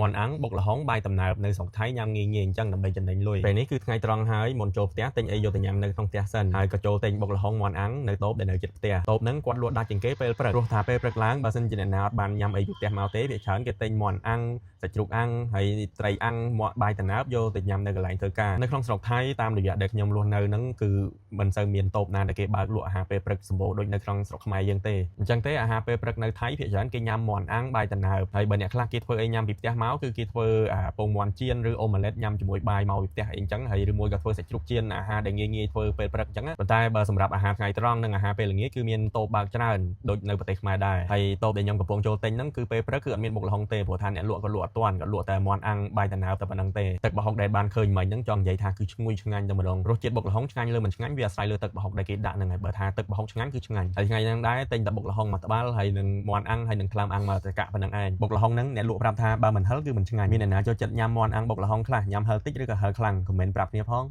មាន់អាំងបុកល្ហុងបាយតំណើបនៅស្រុកថៃញ៉ាំងាយៗអញ្ចឹងដើម្បីចំណេញលុយពេលនេះគឺថ្ងៃត្រង់ហើយមុនចូលផ្ទះទិញអីយកទៅញ៉ាំនៅក្នុងផ្ទះសិនហើយក៏ចូលទិញបុកល្ហុងមាន់អាំងនៅតូបដែលនៅជិតផ្ទះតូបហ្នឹងគាត់លក់ដាច់ជាងគេពេលព្រឹកព្រោះថាពេលព្រឹកឡើងបើសិនជាអ្នកណាអត់បានញ៉ាំអីពីផ្ទះមកទេវាច្រើនគេទិញមាន់អាំងសាច់ជ្រូកអាំងហើយត្រីអាំងមាត់បាយតំណើបយកទៅញ៉ាំនៅកន្លែងធ្វើការនៅក្នុងស្រុកថៃតាមរយៈដែលខ្ញុំរស់នៅហ្នឹងគឺមិនសូវមានតូបណាដែលគេបើកលក់អាហារពេលព្រឹកសម្បូរដូចនៅក្នុងស្រុកខ្មែរយើងទេអញ្ចឹងទេអាហារពេលព្រឹកនៅថៃភាគច្រើនគេញ៉ាំមាន់អាំងបាយតំណើបហើយបើអ្នកខ្លះគេធ្វើអីញ៉ាំពីផ្ទះមកគឺគេធ្វើអាពងមាន់ចៀនឬអូម៉ាឡេតញ៉ាំជាមួយបាយមកពីផ្ទះអីអញ្ចឹងហើយឬមួយក៏ធ្វើសាច់ជ្រូកចៀនអាហារដែលងាយងាយធ្វើពេលព្រឹកអញ្ចឹងប៉ុន្តែបើសម្រាប់អាហារថ្ងៃត្រង់និងអាហារពេលល្ងាចគឺមានតូបបើកច្រើនដូចនៅប្រទេសខ្មែរដែរហើយតូបដែលខ្ញុំកំពុងចូលទិញហ្នឹងគឺពេលព្រឹកគឺអត់មានបុកល្ហុងទេព្រោះថាអ្នកលក់ក៏លក់អត់ទាន់ក៏លក់តែមាន់អាំងបាយតំណើបតែប៉ុណ្្នឹងទេទឹកប្រហុកដែលបានឃើញមិញហ្នឹងចង់និយាយថាគឺឈ្ងុយឆ្ងាញ់តែម្ដងរសជាតិបុកល្ហុងឆ្ងាញ់លើមិនឆ្ងាញ់វាអាស្រ័យលើទឹកប្រហុកដែលគេដាក់ហ្នឹងហើយបើថាទឹកប្រហុកឆ្ងាញ់គឺឆ្ងាញ់ហើយថ្ងៃហ្នឹងដែរទិញតែបុកល្ហុងមួយត្បាល់ហើយនឹងមាន់អាំងហើយនឹងថ្លើមអាំងមកតកាក់ប៉ុណ្្នឹងឯងបុកល្ហុងហ្នឹងអ្នកលក់ប្រាប់ថាបើមិនហឹរគឺមិនឆ្ងាញ់មានអ្នកណាចូលចិត្តញ៉ាំមាន់អាំងបុកល្ហុងខ្លះញ៉ាំហឹរតិចឬក៏ហឹរខ្លាំង comment ប្រាប់គ្នាផង។